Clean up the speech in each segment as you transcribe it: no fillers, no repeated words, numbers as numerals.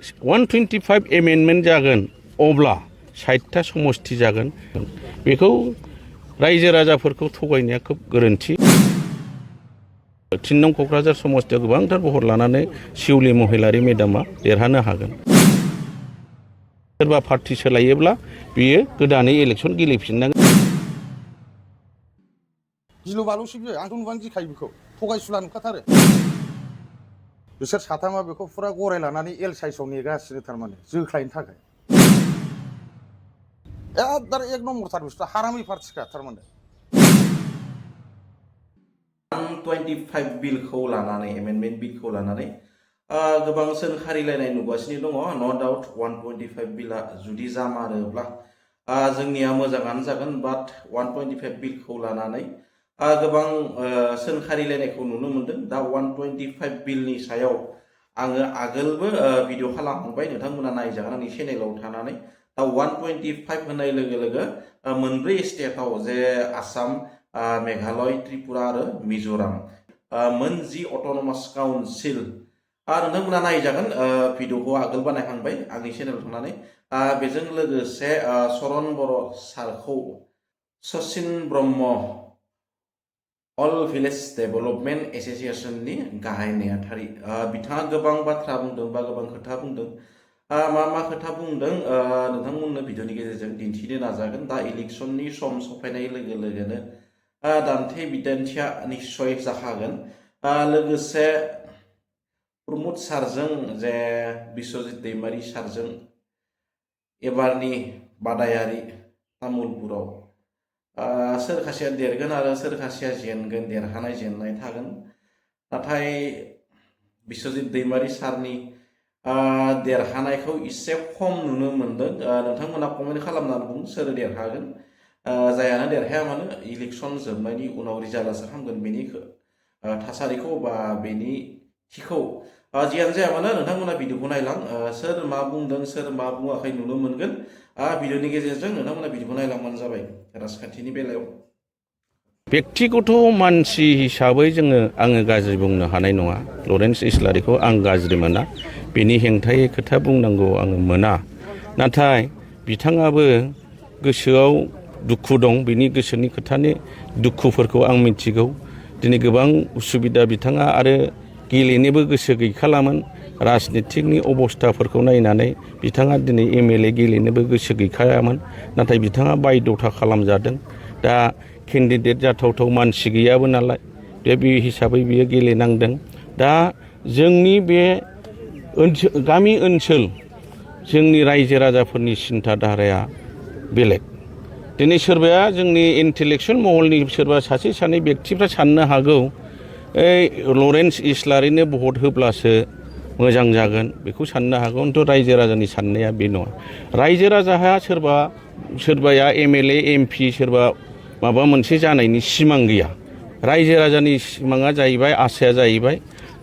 125 amendment जागोन अब्ला 60टा समष्टि जागोन बेखौ रायजो राजाफोरखौ थगायनाया खोब गोरोन्थि 3 नं क'क्राझार समष्टियाव गोबांथार भट लानानै शिउलि महिलारि मेडामा देरहानो हागोन सोरबा पार्टी सोलायोब्ला बियो गोदानै इलेक्सन गेलेफिननांगोन गिलु बालुसो बियो आंथ' नुबानो गिखायो बेखौ थगायसुला नुखाथारो बिसोर साथामा बेखौ फुरा गराय लानानै एल साइसआव नेगासिनो थारमाने जोख्लायनो थाखाय एकदम एक नम्बरथार बुस्थु हारामै पार्टिखा थारमाने 125 बिलखौ लानानै एमेन्डमेन्ट बिलखौ लानानै गोबां सोंखारिलायनाय नुगासिनो दङ नो डाउट 125 बिला जुदि जामारोब्ला जोंनिया मोजाङानो जागोन बाट 125 बिलखौ लानानै गोबां सोंखारिलायनायखौ नुनो मोनदों दा 125 बिलनि सायाव आङो आगोलबो भिडिअ खालामखांबाय नोंथांमोना नायजागोन आंनि चेनेलाव थानानै दा 125 होननाय लोगो लोगो मोनब्रै स्टेटआव जे आसाम मेघालय त्रिपुरा आरो मिजोराम मोन 10 अट'नमास काउन्सिल नोंथांमोना नायजागोन भिडिअखौ आगोल बानायखांबाय आंनि चेनेलाव थांनानै बेजों लोगोसे सरन बर' सारखौ सचिन ब्रह्म अल भिलेज डेभेलपमेन्ट एस'सिएशननि गाहाय नेहाथारि बिथाङा गोबां बाथ्रा बुंदों बा गोबां खोथा बुंदों मा खोथा बुंदों नोंथांमोननो भिडिअनि गेजेरजों दिन्थिनो नाजागोन दा इलेक्सननि सम सफैनाय लोगो लोगोनो दान्थे बिदान्थिया निस्सय जाखागोन लोगोसे प्रमद सारजों जे बिश्वजित दैमारि सारजों एबारनि बादायारि तामुलपुराव सोर खासेया देरगोन आरो सोर खासेया जेनगोन देरहानाय जेननाय थागोन नाथाय बिश्वजित दैमारि सारनि देरहानायखौ एसे खम नुनो मोनदों नोंथांमोना कमेन्ट खालामनानै बुं सोर देरहागोन जायानो देरहाया मानो इलेक्सन जोबनायनि उनाव रिजाल्टआसो खालामगोन बेनि थासारिखौ बा बेनि थिखौ जियानो जाया मानो नोंथांमोना भिडिअखौ नायलां सोर मा बुंदों सोर मा बुङाखै नुनो मोनगोन भिडिअनि गेजेरजों नोंथांमोना भिडिअखौ नायलांबानो जाबाय राजखान्थिनि बेलायाव व्यक्तिगत मानसि हिसाबै आङो गाज्रि बुंनो हानाय नङा लरेन्स इस्लारिखौ आं गाज्रि मोना बेनि हेंथायै खोथा बुंनांगौ आङो मोना नाथाय बिथाङाबो गोसोआव दुखु दं बिनि गोसोनि खोथानि दुखुफोरखौ आं मिथिगौ दिनै गोबां उसुबिदा बिथाङा आरो गेलेनोबो गोसो गैखालामोन राजनितिकनि अबस्थाफोरखौ नायनानै बिथाङा दिनै एमएलए गेलेनोबो गोसो गैखायामोन नाथाय बिथाङा बायद'था खालामजादों दा केन्डिडेट जाथावथाव मानसि गैयाबो नालाय बे हिसाबै बियो गेलेनांदों दा जोंनि बे गामि ओनसोल जोंनि रायजो राजाफोरनि सिन्था धाराया बेलेग दिनै सोरबाया जोंनि इन्टेलेक्सुवेल महलनि सोरबा सासे सानै व्यक्तिफ्रा साननो हागौ लरेन्स इस्लारिनो भट होब्लासो मोजां जागोन बेखौ साननो हागौ खिन्थु रायजो राजानि साननाया बे नङा रायजो राजाहा सोरबाया एमएलए एमपि सोरबा माबा मोनसे जानायनि सिमां गैया रायजो राजानि सिमाङा जाहैबाय आसाया जाहैबाय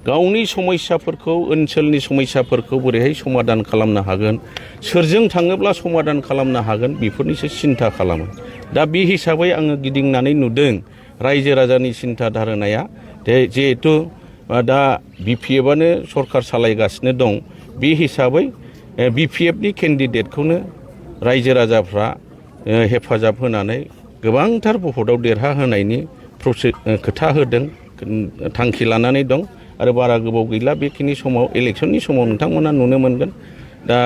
गावनि समस्याफोरखौ ओनसोलनि समस्याफोरखौ बोरैहाय समाधान खालामनो हागोन सोरजों थाङोब्ला समाधान खालामनो हागोन बेफोरनिसो सिन्था खालामो दा बे हिसाबै आङो गिदिंनानै नुदों रायजो राजानि सिन्था धारणाया जिहेथु दा बिपिएफआनो सरकार सालायगासिनो दं बे हिसाबै बिपिएफनि केन्डिडेटखौनो रायजो राजाफ्रा हेफाजाब होनानै गोबांथार भटआव देरहाहोनायनि खोथा होदों थांखि लानानै दं आरो बारा गोबाव गैला बेखिनि समाव इलेक्सननि समाव नोंथांमोना नुनो मोनगोन दा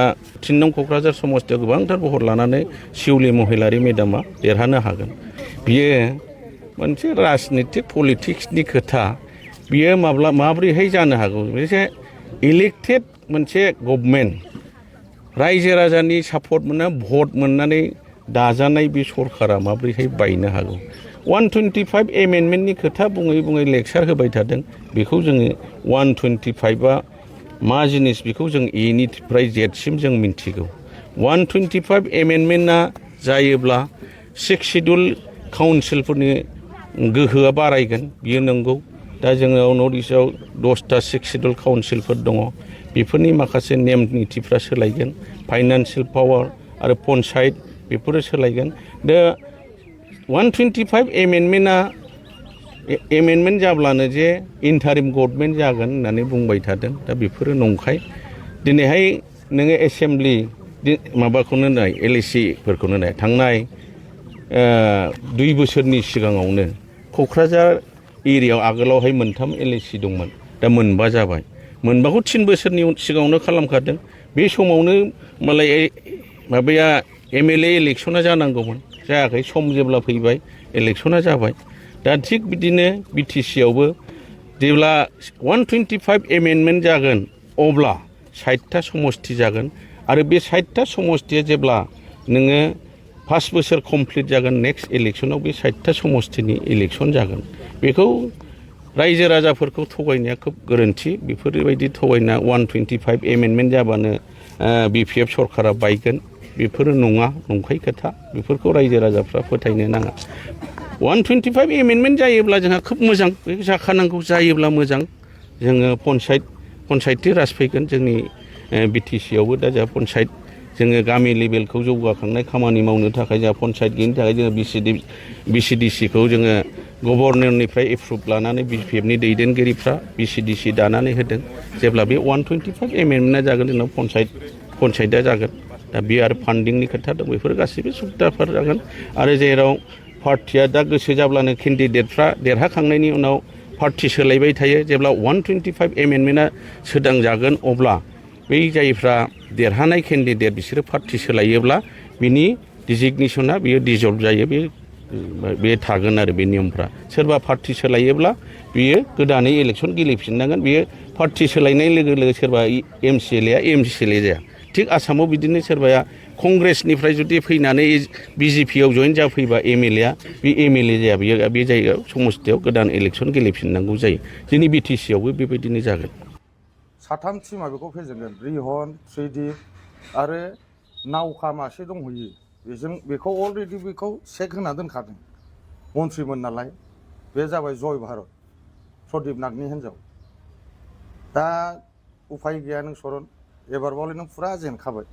3 नं क'क्राझार समष्टियाव गोबांथार भट लानानै शिउलि महिलारि मेडामा देरहानो हागोन बियो मोनसे राजनितिक पलिटिक्सनि खोथा बियो माब्रैहाय जानो हागौ मोनसे इलेक्टेड मोनसे गभर्नमेन्ट रायजो राजानि सापर्ट मोनना भट मोननानै दाजानाय बे सरकारा माब्रैहाय बायनो हागौ 125 एमेन्डमेन्टनि खोथा बुङै बुङै लेक्सार होबाय थादों बेखौ जोङो 125आ मा जिनिस बेखौ जों एनिफ्राय जेडसिम जों मिन्थिगौ 125 एमेन्डमेन्टआ जायोब्ला 6 शिड्युल काउन्सिलफोरनि गोहोआ बारायगोन बियो नंगौ दा जोङो नर्थ इस्टआव 10टा 6 शिड्युल काउन्सिलफोर दङ बेफोरनि माखासे नेम निथिफ्रा सोलायगोन फाइनान्सियेल पावार आरो पन्सायत बेफोरो सोलायगोन दा 125 एमेन्डमेन्ट जाब्लानो जे इन्टारिम गभर्नमेन्ट जागोन होननानै बुंबाय थादों दा बेफोरो नंखाय दिनैहाय नोङो एसेम्बलि माबाखौनो नाय LAC फोरखौनो नाय थांनाय 2 बोसोरनि सिगाङावनो क'क्राझार एरियायाव आगोलावहाय 3 LAC दंमोन दा 4 जाबाय मोनबाखौ 3 बोसोरनि सिगाङावनो खालामखादों बे समावनो मालाय माबाया MLA इलेक्सना जानांगौमोन जायाखै सम जेब्ला फैबाय इलेक्सना जाबाय दा थिग बिदिनो BTC आवबो जेब्ला 125 एमेन्डमेन्ट जागोन अब्ला 60टा समष्टि जागोन आरो बे 60टा समष्टिया जेब्ला नोङो 5 बोसोर कमप्लिट जागोन नेक्स्ट इलेक्सनाव बे 60टा समष्टिनि इलेक्सन जागोन बेखौ रायजो राजाफोरखौ थगायनाया खोब गोरोन्थि बेफोरबायदि थगायना 125 एमेन्डमेन्ट जाबानो BPF सरकारा बायगोन बेफोरो नङा नंखाय खोथा बेफोरखौ रायजो राजाफ्रा फोथायनो नाङा 125 एमेन्डमेन्ट जायोब्ला जोंहा खोब मोजां बे जाखानांगौ जायोब्ला मोजां जोङो पन्सायतनि राज फैगोन जोंनि BTC आवबो दा जोंहा पन्सायत जोङो गामि लेभेलखौ जौगाखांनाय खामानि मावनो थाखाय जोंहा पन्सायत गैयिनि थाखाय जोङो BCDC खौ जोङो गभर्नरनिफ्राय एप्रुभ लानानै BPFनि दैदेनगिरिफ्रा BCDC दानानै होदों जेब्ला बे 125 एमेन्डमेन्टआ जागोन जोंनाव पन्सायतआ जागोन दा बे आरो फान्डिंनि खोथा दं बेफोर गासैबो सुबिदाफोर जागोन आरो जेराव पार्टिया दा गोसो जाब्लानो केन्डिडेटफ्रा देरहाखांनायनि उनाव पार्टि सोलायबाय थायो जेब्ला 125 एमेन्डमेन्टआ सोदांजागोन अब्ला बै जायफ्रा देरहानाय केन्डिडेट बिसोरो पार्टि सोलायोब्ला बिनि डिजिगनेसना बियो डिजल्भ जायो बे थागोन आरो बे नियमफ्रा सोरबा पार्टि सोलायोब्ला बियो गोदानै इलेक्सन गेलेफिननांगोन बियो पार्टि सोलायनाय लोगो लोगो सोरबा MCLA जाया थिग आसामाव बिदिनो सोरबाया कंग्रेसनिफ्राय जुदि फैनानै BJP आव जइन जाफैबा MLA बे MLA जाया बियो बे जायगायाव समस्तियाव गोदान इलेक्सन गेलेफिननांगौ जायो जोंनि BTC आवबो बेबायदिनो जागोन 3 टिमा बेखौ फेजेनगोन रिहन त्रिदिप आरो नावखा मासे दंहैयो बेखौ अलरेडि बेखौ चेक होना दोनखादों मन्थ्रिमोन नालाय बे जाबाय जय भारत प्रदीप नागनि हिन्जाव दा उफाय गैया नों सरन एबारबावलाय नों फुरा जेनखाबाय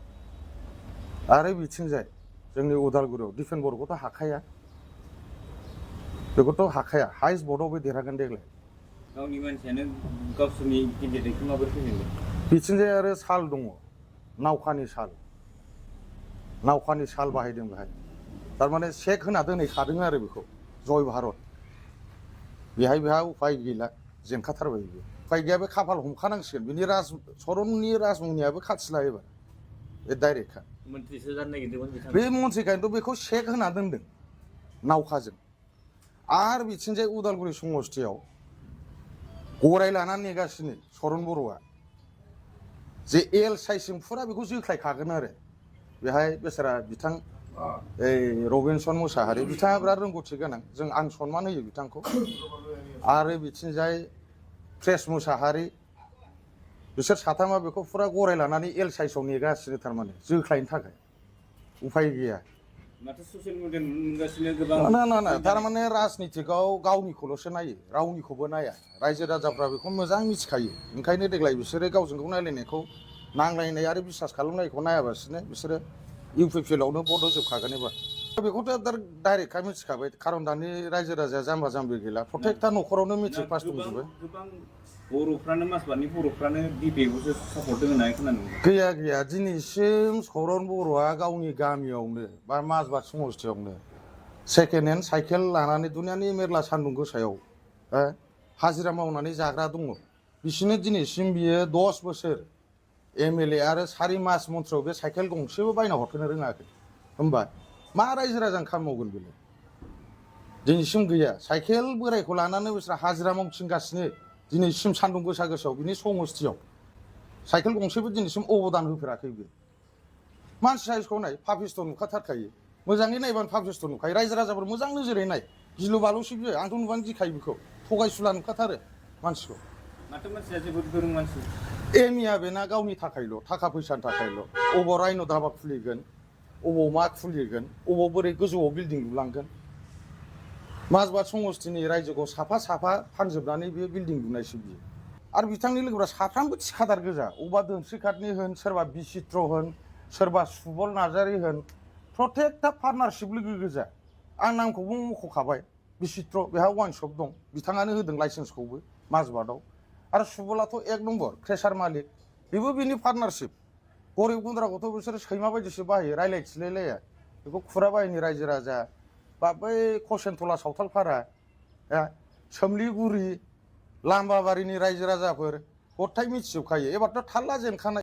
आरो बिथिंजाय जोंनि उदालगुरियाव दिफेन बर'खौथ' हाखाया बेखौथ' हाखाया हाइस्ट भटआव बे देरहागोन देग्लाय गावनि मानसियानो गावसोरनि केन्डिडेटखौ माबोरै फेजेनगोन बिथिंजाय आरो साल दङ नावखानि साल बाहायदों बेहाय थारमाने चेक होना दोनहैखादों आरो बेखौ जय भारत बेहा उफाय गैला जेनखाथारबाय बे उफाय गैया बे खाफाल हमखानांसिगोन बिनि सरननि राजमुनियाबो खाथिला एबार बे डाइरेक्टखा मन्थ्रिसो जानो नागिरदोंमोन बिथाङा बे मन्थ्रिखायनोथ' बेखौ चेक होना दोनदों नावखाजों आरो बिथिंजाय उदालगुरि समस्तियाव गराय लानानै नेगासिनो सरन बर'आ जे एल साइसिम फुरा बेखौ जोख्लायखागोन आरो बेहाय बेसारा बिथां रबिनसन मुसाहारि बिथाङा बिराद रोंगौथि गोनां आं सनमान होयो बिथांखौ आरो बिथिंजाय प्रेस मुसाहारि बिसोर साथामा बेखौ फुरा गराय लानानै एल साइसआव नेगासिनो थारमाने जोख्लायनो थाखाय उफाय गैया माथो ससियेल मिडिया नुगासिनो गोबां ना थारमाने राजनितिकआव गावनिखौल'सो नायो रावनिखौबो नाया रायजो राजाफ्रा बेखौ मोजां मिथिखायो ओंखायनो देग्लाय बिसोरो गावजों गाव नायलायनायखौ नांलायनाय आरो बिसास खालामनायखौ नायाबासिनो बिसोरो UPPLआवनो भट होजोबखागोन एबार बेखौथ' डाइरेक्टखा मिथिखाबाय खारन दानि रायजो राजाया जाम्बा जाम्बि गैला प्रत्येकथा न'खरावनो मेट्रिक पास दंजोबो बर'फ्रानो मासबानि बर'फ्रानो BPFखौसो सापर्ट होनो हायो खोनानो गैया दिनैसिम सरन बर'आ गावनि गामियावनो बा माजबाद समस्तियावनो सेकेन्ड हेन्ड साइकेल लानानै दुनियानि मेरला सान्दुं गोसायाव हाजिरा मावनानै जाग्रा दङ बिसोरनो दिनैसिम बियो 10 बोसोर MLA आरो 4 मास मन्थ्रियाव बे साइकेल गंसेबो बायना हरफेरनो रोङाखै होमबा मा रायजो राजानि खामानि मावगोन बेलाय दिनैसिम गैया साइकेल बोरायखौ लानानै बिसोर हाजिरा मावथिंगासिनो दिनैसिम सान्दुं गोसायाव बिनि समस्तियाव साइकेल गंसेबो दिनैसिम अबदान होफेराखै बे मानसि साइजखौ नाय पापिस्ट' नुखाथारखायो मोजाङै नायबानो पापिस्ट' नुखायो रायजो राजाफोर मोजां नोजोरै नाय गिलु बालुसो बियो आंथ' नुबानो गिखायो बेखौ थगायसुला नुखाथारो मानसिखौ माथो मानसिया जोबोद गोरों मानसि एमिया बेना गावनि थाखायल' थाखा फैसानि थाखायल' अबाव रायन' धाबा खुलिगोन अबाव मा खुलिगोन अबाव बोरै गोजौआव बिल्डिं लुलांगोन माजबाद समस्तिनि रायजोखौ साफा फानजोबनानै बे बिल्डिं लुनायसो बियो आरो बिथांनि लोगोफ्रा साफ्रामबो थिखादार गोजा अबा दोनस्रिकाटनि होन सोरबा बिचित्र होन सोरबा सुबल नार्जारि होन प्रत्येकथा पार्टनारशिप लोगो गोजा आं नामखौबो मख'खाबाय बिचित्र बेहा वाइन शप दं बिथाङानो होदों लाइसेन्सखौबो माजबादाव आरो सुबलाथ' 1 नम्बर क्रेसार मालिक बेबो बिनि पार्टनारशिप गरिब गुन्द्राखौथ' बिसोरो सैमा बायदिसो बाहायो रायलायथिलायलाया बेखौ खुरा बाहिनि रायजो राजा बा बै खसेनथला सावथालपारा सोमलिगुरि लाम्बाबारिनि रायजो राजाफोर गथाय मिथिजोबखायो एबारथ' थाल्ला जेनखानाय